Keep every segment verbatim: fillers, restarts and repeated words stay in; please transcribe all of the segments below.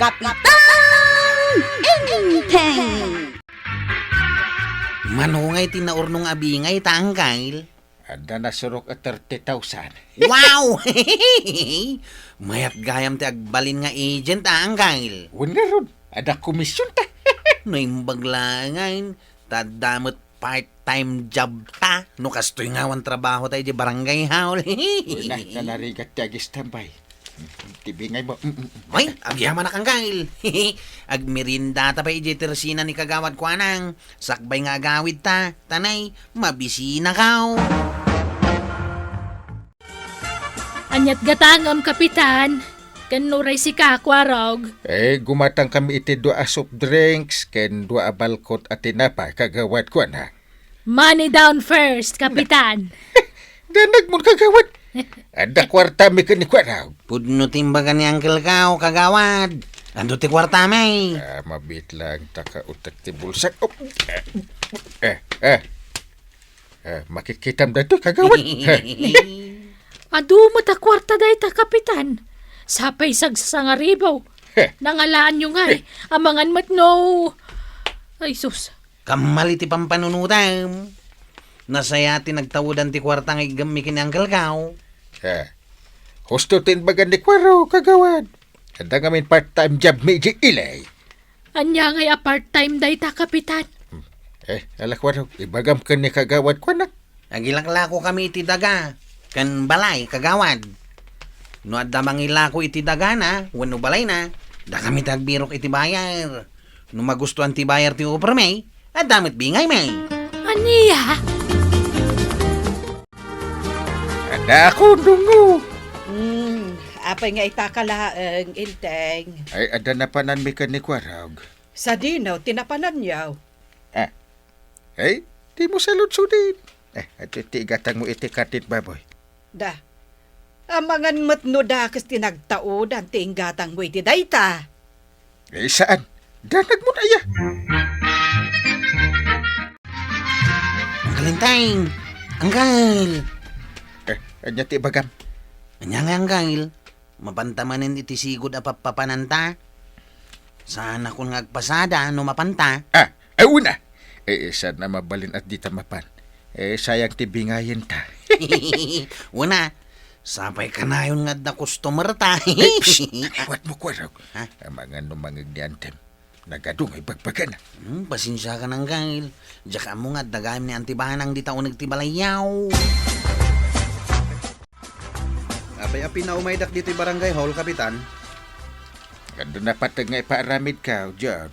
Kapitan Enteng! Mano ngay ti naurnong a bingay ta, Angkel? Adda nasurok a thirty thousand. Wow! Mayat gayam ti agbalin nga agent, a, Angkel. Wen ngarud, adda komisyon ta. Naimbag laeng, ta adda met part-time job ta. No kastoy nga awan trabaho ta iti barangay hall. Wen na, narigat ti agistambay. Ti bingay mo. Mm, mm, mm. Ay, agyamanak, Angkel. Agmerienda ta pay iti tersina ni Kagawad Kuanang. Sakbay nga agawid ta, ta nay, mabisinakaw. Aniat gatangem, Kapitan? Ken uray sika, Kuarog? Eh, gumatang kami iti dua a soft drinks ken dua a balkot a tinapay, Kagawad Kuanang. Money down first, Kapitan. Danag mon, Kagawad. Adda kuartami ken ni Kuarog. Pudno ti imbaga ni Uncle Kao, Kagawad. Adu ti kuartami? Ah, mabit lang ta ka utek ti bulsak. Oh. Eh, eh. Eh, makitkitam daytoy, Kagawad. Eh. Adu met a kuarta dayta, Kapitan. Sapay sagsasangaribaw. Eh. Nangalaanyo ngay. Eh. Amangan met no. Ay, sus. Kammal iti pampanunotam. Nasaya ti nagtaodan ti kuarta nga iggammi ken ni Uncle Kao. Eh, husto ti imbagan ni Kuarog, Kagawad. Adda ngamin part-time job mi idiay ili. Ania ngay a part-time dayta, Kapitan? Hmm. Eh, ala, Kuarog, ibagam ken ni Kagawad Kuanang. Agilaklako kami iti daga ken balay, Kagawad. No adda mangilako iti dagana wenno balayna, dakami ti agbirok iti bayar. No magustuan ti bayar ti opermi, adda met bingaymi. Ania? Adda akon dungo. Hmm, apay nga itaka laeng, Enteng? Ay, adda napananmi ken ni Kuarog. Sadino ti napananyo? Ah. Ay, dimo saludsodin. Eh, adtoy ti igatangmo iti karne ti baboy. Da. Amangan met no dakes ti nagtaodan ti inggatangmo iti dayta. Eh, saan? Danag mon aya. Uncle Enteng! Uncle! Eh, ania ti ibagam? Ania nga, Uncle? Mapanta manen iti sigud a pappapananta? Saanakon nga agpasada no mapanta. Ah, eh, wen a. Eh, eh, saan a mabalin a dita mapan? Eh, sayang ti bingayenta. Wen a, sapay kanayon nga adda customer ta. Eh, psst! Awatmo, Kuarog. Ha? Amangan no mangngegneantem. Nagadu nga ibagbagana. Hmm, pasensiakan, Uncle. Diak ammo nga adda gayam ni Auntie Banang dita uneg ti balayyo. Apay a pinaumaydak ditoy barangay hall, Kapitan? Adda napateg nga ipaaramidko, John.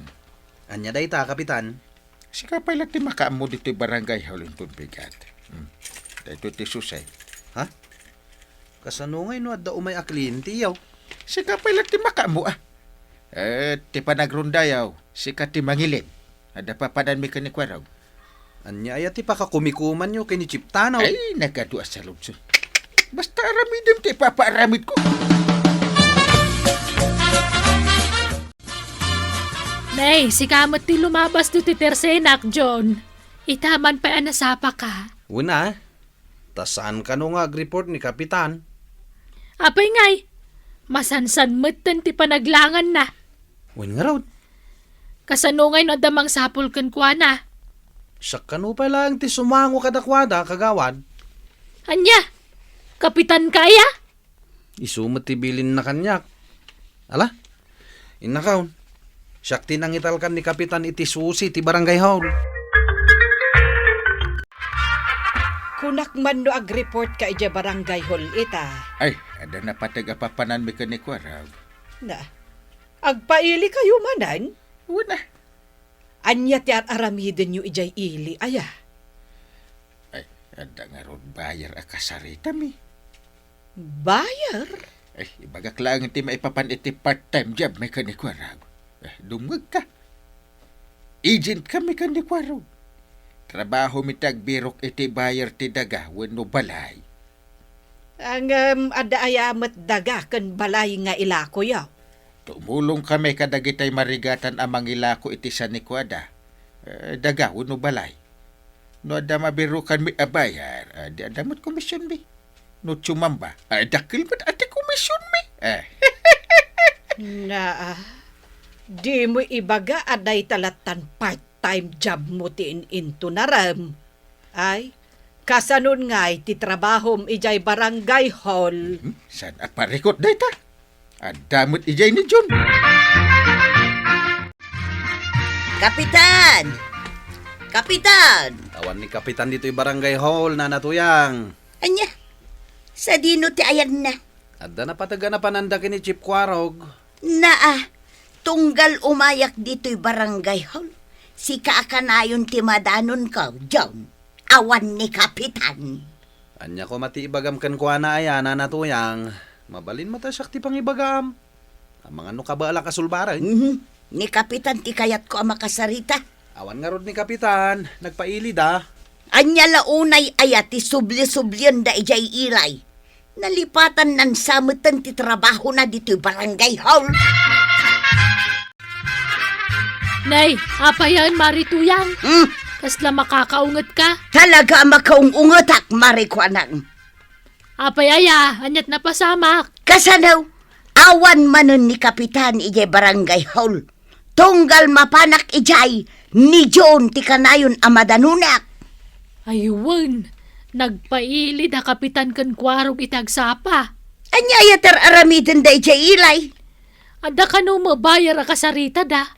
Ania dayta, Kapitan? Sika pay la ti makaammo ditoy barangay hall inton bigat. Hmm. Daytoy ti susay. Ha? Kasano ngay no adda umay a kliente, yaw? Sika pay la ti makaammo, a. Eh, ti panagrondayo, sika ti mangilin. Adda papananmi ken ni Kuarog. Ania aya ti pakakumikumanyo ken ni Chief Tanaw? Ay, nagadu a saludsod. Basta aramidem ti ipapaaramidko. Nay, sika met ti lumabas ditoy tersenak, John. Ita man pay a nasapaka. Wen a, ta saan kano nga agreport ni Kapitan. Apay ngay, masansan metten ti panaglanganna. Wen ngarud. Kasano ngay no adda mangsapul kenkuana? Siak kano pay laeng ti sumango kadakuada, Kagawad. Ania? Kapitanka aya? Isu met ti bilinna kaniak. Ala, innakon. Siak ti nangitalkan ni Kapitan iti susi ti barangay hall. Kunak man no agreportka idiay barangay hall ita. Ay, adda napateg a papananmi ken ni Kuarog. Na, agpailikayo manen? Wen a. Ania ti ar-aramidenyo idiay ili aya? Ay, adda ngarud buyer a kasaritami. Buyer? Ay, ibagak laeng ti maipapan iti part-time jobmi ken ni Kuarog. Eh, dumngegka. Agentkami ken ni Kuarog. Trabahomi ti agbirok iti buyer ti daga wenno balay. Ngem adda aya met daga ken balay nga ilakoyo? Tumulongkami kadagitay marigatan a mangilako iti sanikuada, eh, daga wenno balay. No adda mabirokanmi a buyer, ah, di adda met komisionmi. No sumamba, ah, dakkel met a ti komisionmi. Eh. Na, ah, Dimo ibaga a dayta lattan part-time job mo ti in-, intunarem. Ay, kasanon ngay ti trabahom idiay barangay hall? Hmm, saan a parikot dayta? Adda met idiay ni John. Kapitan! Kapitan! Awan ni Kapitan ditoy barangay hall, Nana Tuyang. Ania? Sadino ti ayanna? Adda napateg a napananda ken ni Chief Kuarog. Naa, tunggal umayak ditoy barangay hall. Sika a kanayon ti madanonko, John. Awan ni Kapitan. Ania koma ti ibagam kenkuana aya, Nana Tuyang? Mabalin met a siak ti pangibagam. Amangan no kabaelak a sulbaren. Mhm. Ni Kapitan ti kayatko a makasarita. Awan ngarud ni Kapitan, nagpailida. Ania la unay aya ti subli-sublienda idiay ilay? Nalipatanna sa metten ti trabahona ditoy barangay hall. Nay, apay ayan, Mari Tuyang? Hmm? Kasla makakaungetka? Talaga a makaung-ungetak, Mari Kuanang. Apay aya, aniat napasamak? Kasano? Awan manen ni Kapitan idiay barangay hall. Tunggal mapanak idiay, ni John ti kanayon a madanonak. Ay wen, nagpailid a Kapitan ken Kuarog iti agsapa. Ania aya ti ar-aramidenda idiay ilay? Adda kano met buyer a kasaritada.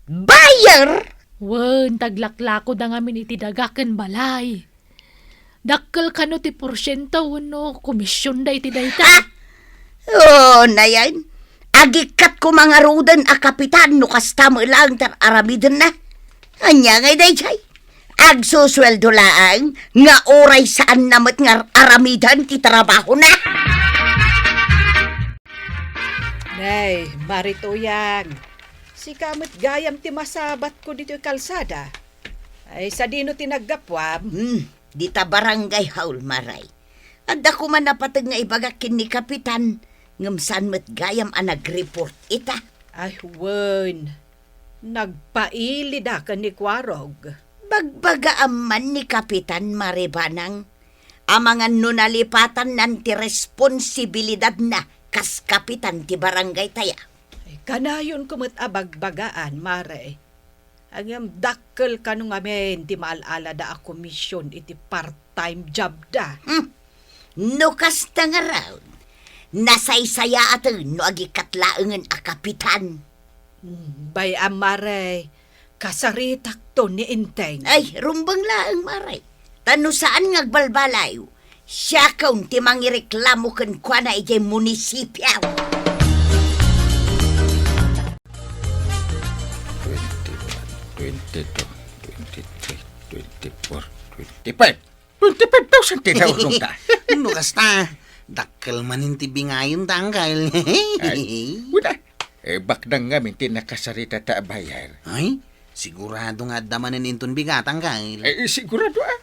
Buyer? Wen, taglaklakoda ngamin iti daga ken balay. Dakkel kano ti porsiento wenno komisionda iti dayta? Ah! O, nayan. Agikkat koma ngaruden a Kapitan no kasta met laeng ti ar-aramidenna. Ania ngay daydiay? Agsusueldo laeng nga uray saanna met nga ar-aramiden ti trabahona. Nay, Mari Tuyang, sika met gayam ti masabatko ditoy kalsada. Ay, sadino ti naggapuam? Hmm, dita barangay hall, Maray. Adda koma napateg nga ibagak ken ni Kapitan, ngem saan met gayam a nag-report ita. Ay, wen. Nagpailida ken ni Kuarog. Bagbagaam man ni Kapitan, Mari Banang, amangan no nalipatannan ti responsibilidadna kas kapitan ti barangay taya. Ay, kanayonko met a bagbagaan, Mare. Ngem dakkel kano ngamin ti maal-alada a komision iti part-time job da. Hmm. No kasta ngarud, nasaysayaaten no agikkat laengen a kapitan. Hmm, bay-am, Mare, kasaritakto ni Enteng. Ay, rumbeng laeng, Mare. Ta no saan nga agbalbaliw, siakon ti mangireklamo kenkuana idiay munisipio. Twenty-one, twenty-two, twenty-three, twenty-four, twenty-five. Twenty-five thousand ti naulongda. No kasta, dakkel manen ti bingayonta, Angkel. Ay, wala. Eh, baknang ngamin ti nakasaritata a buyer. Ay, sigurado nga adda manen inton bigat, Angkel. Eh, sigurado, ah.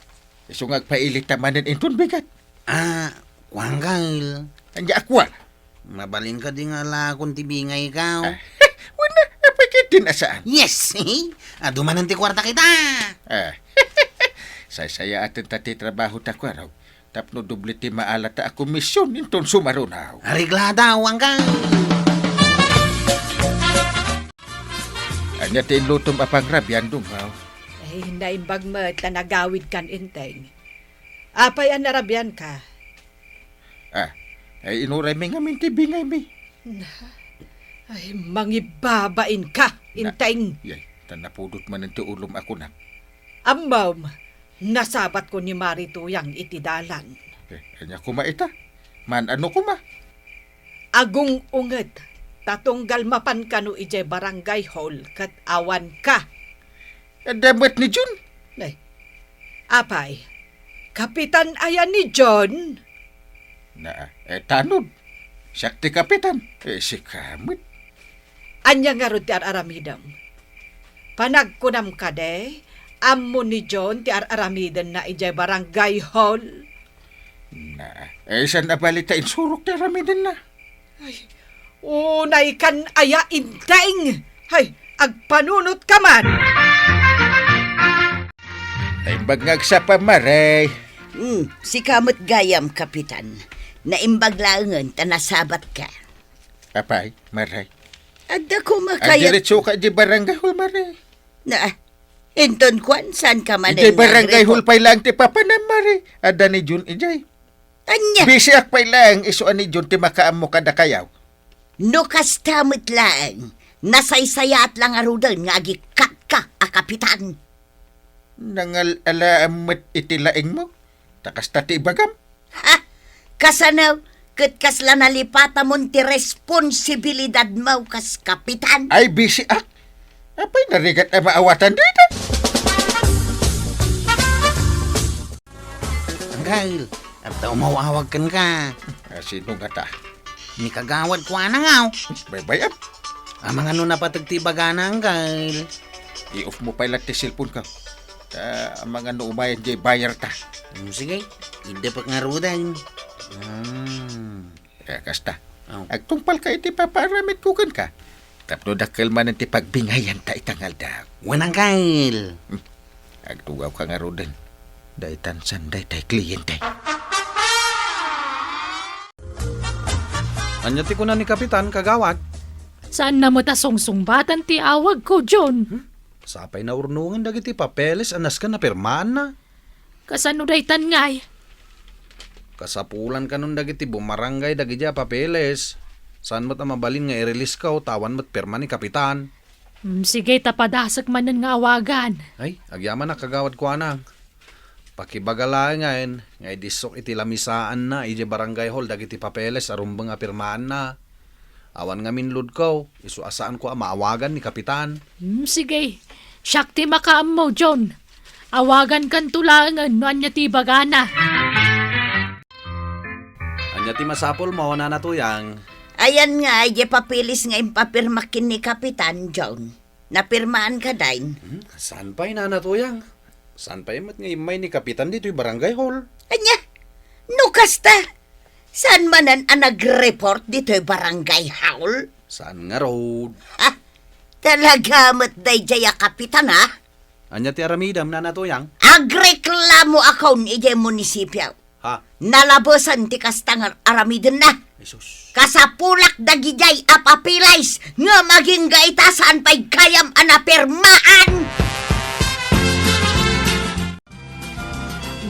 Isu nga agpailita manen inton bigat. Ah, kua, Angkel. Ania a kua? Mabalin kadi nga alakon ti bingayko? Ah, wala, apay ket din a saan? Yes! Adu manen ti kuarta kita! Ah, saysayaaten ta ti trabahota, Kuarog, tapno doble ti maalata a komision inton sumaruno. Areglada, Angkel! Ania ti inlutom a pangrabian, Dunggaw? Ay, naimbag met ta nagawidkan, Enteng. Apay a narabianka? Ah, ay, inuraymi ngamin ti bingaymi. Na, ay, mangibabainka, Na, Enteng. Yay, ta napudot manen ti ulom a kunam. Ammom, nasabatko ni Mari Tuyang iti dalan. Eh, ania koma ita? Maan-ano koma? Agung-unget, ta tunggal mapan kano idiay barangay hall ket awanka. Adda met ni John? Nay, apay, kapitan aya ni John? Na, eh, tanod. Siak ti kapitan. Eh, sika met. Ania ngarud ti ar-aramidem? Panagkunam kadi, ammo ni John ti ar-aramidenna idiay barangay hall? Na, eh, saan a bali ta insurok ti aramidenna? Ay, unaykan aya, Enteng! Hay, agpanunotka man! Naimbag nga agsapa, Mare. Hmm, sika met gayam, Kapitan. Naimbag laengen ta nasabatka. Apay, Mare. Adda koma kayat. Agdiretso ka di barangay hall, Mare. Na, inton kuan, saan ka man. Idiay barangay hall pay laeng ti papanam, Mare. Adda ni Jun idiay. Ania? Bisiak pay laeng, isu a ni Jun ti makaammo kadakayaw. No kasta met laeng, nasaysayaat la ngaruden nga agikkatka a kapitan. Nangal-alaam met iti laingmo, ta kasta ti ibagam. Ha? Kasano? Ket kasla nalipatamon ti responsibilidadmo kas kapitan? Ay, bisiak. Apay narigat a maawatan dayta? Anggail, adda umawawag kenka. Ah, sino ngata? Ni Kagawad Kuana ngaw. Baybay-am. Amangan no napateg ti ibagana, Anggail. I-off mo pay la ti cellphone ka. Ah, amangan no umayen diay buyer ta. Hmm, sige, idepek ngaruden. Hmm. Eh, kasta. Oh. Agtungpal ka iti papaaramidko kenka. Tapno dakkel manen ti pagbingayan ta ita nga aldaw. Wen, Anggail. Hmm. Agtugaw ka ngaruden. Daytan saan daytay kliyente. Ania ti kuna ni Kapitan, Kagawad? Saanna met a sungsungbatan ti awagko, John. Hmm? Sapay naurnongen dagiti papeles a nasken a pirmaanna. Kasano daytan ngay? Kasapulan kanon dagiti bumarangay dagiti a papeles. Saan met a mabalin nga i-release-ko ta awan met pirma ni Kapitan. Hmm, sige, ta padasek manen nga awagan. Ay, agyamanak, Kagawad Kuana. Pakibaga laengen nga idisso iti lamisaanna idiay barangay hall dagiti papeles a rumbeng a pirmaanna. Awan ngamin load-ko, isu a saanko a maawagan ni Kapitan. Hmm, sige. Siak ti makaammo, John. Awagankanto laengen no ania ti ibagana. Ania ti masapulmo, Nana Tuyang? Ayan nga, idiay papeles nga impapirmak ken ni Kapitan, John. Napirmaan kadayn? Hmm, saan pay, Nana Tuyang? Saan pay met nga immay ni Kapitan ditoy barangay hall? Ania? No kasta, saan manen a nag-report ditoy barangay hall? Saan ngarud? Ha? Talaga met daydiay a Kapitan, ha? Ania ti aramidem, Nana Tuyang? Agreklamo akon idiay munisipio. Ha? Nalabesan ti kasta nga aramidenna. Jesus. Kasapulak dagidiay a papeles ngem agingga ita saan pay gayam a napirmaan.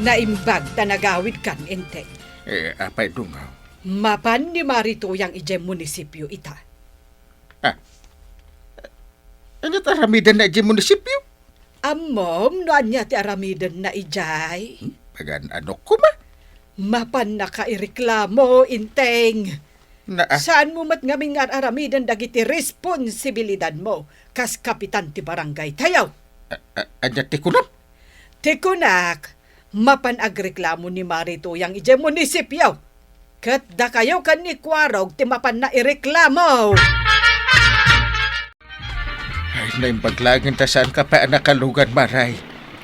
Naimbag ta nagawidkan, Enteng. Eh, apay, Dungaw? Mapan ni Mari Tuyang idiay munisipio ita. Ah. Ania ti aramidenna idiay munisipio? Ammom no ania ti aramidenna idiay? Hmm? Pagan-anok koma? Mapannaka ireklamo, Enteng. Naa. Saanmo met ngamin nga ar-aramiden dagiti responsibilidadmo kas kapitan ti barangaytayo? A-, a-, ania ti kunam? Ti kunak, mapan agreklamo ni Mari Tuyang idiay munisipio. Ket dakayo ken ni Kuarog ti mapanna ireklamo. Ay, naimbag laengen ta saanka pay a nakalugan, Maray.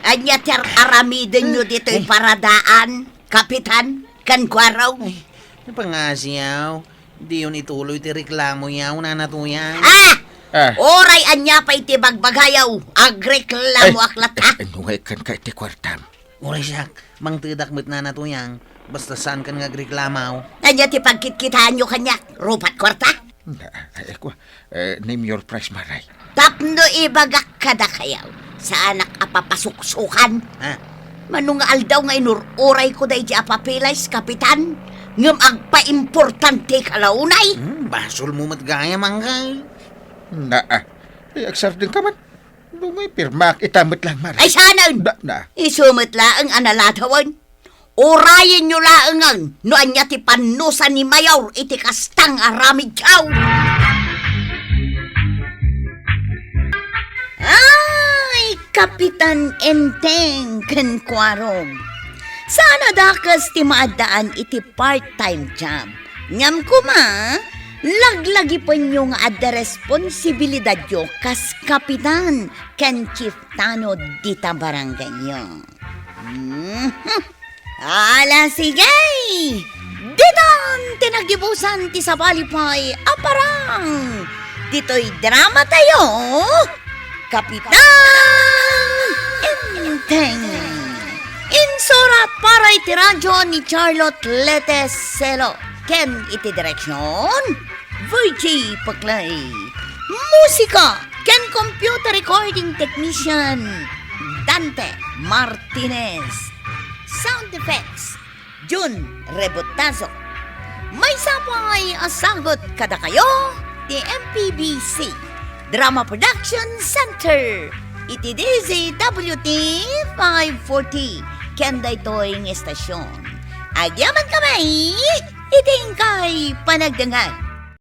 Ania ti ar-aramidenyo ditoy paradaan, Kapitan, ken Kuarog? Ay, pangasiaw. Diyon ituloy ti reklamoyaw, Nana Tuyang. Ah! Ah. Uray ania pay ti bagbagayaw, agreklamoak latta. Ay, ay, ay, nungay kenka iti kuartam. Uray siak, mangtedak met, Nana Tuyang, basta saankan nga agreklamaw. Ania ti pagkitkitaanyo kaniak? Rupat kuarta? Na, ay, kua, eh, name your price, Maray. Tapno ibagak kadakayaw, saanak a papasuksukan. Ha? Mano nga aldaw nga inur-urayko daydi a papeles, Kapitan, ngem agpaimportanteka la unay. Hmm, basolmo met gayam, Anggail. Na, ah, eh, agsardengka man. Nungay pirmaak ita met laeng, Maray. Ay, saanen? Da, na. Isu met laeng a naladawen. Urayenyo laengen no ania ti pannusa ni Mayor iti kasta nga aramidyo. Ay, Kapitan Enteng ken Kuarog. Saan a dakes ti maaddaan iti part-time job. Ngem koma, laglagipenyo nga adda responsibilidadyo kas kapitan ken chief tanod dita barangayyo. Mhm. Ala, sige! Ditan ti nagibusan ti sabali pay a parang ditoy drama tayo, Kapitan Enteng. Insurat para iti radyo ni Charlotte Lete Celo ken iti direksyon, Virgie Paclay. Musika ken computer recording technician, Dante Martinez. Sound effects, Jun Rebotazo. Maysa pay a sagut kadakayo ti M P B C Drama Production Center iti D Z W T five forty ken daytoy nga estasyon. Agyamankami iti inkay panagdengngeg.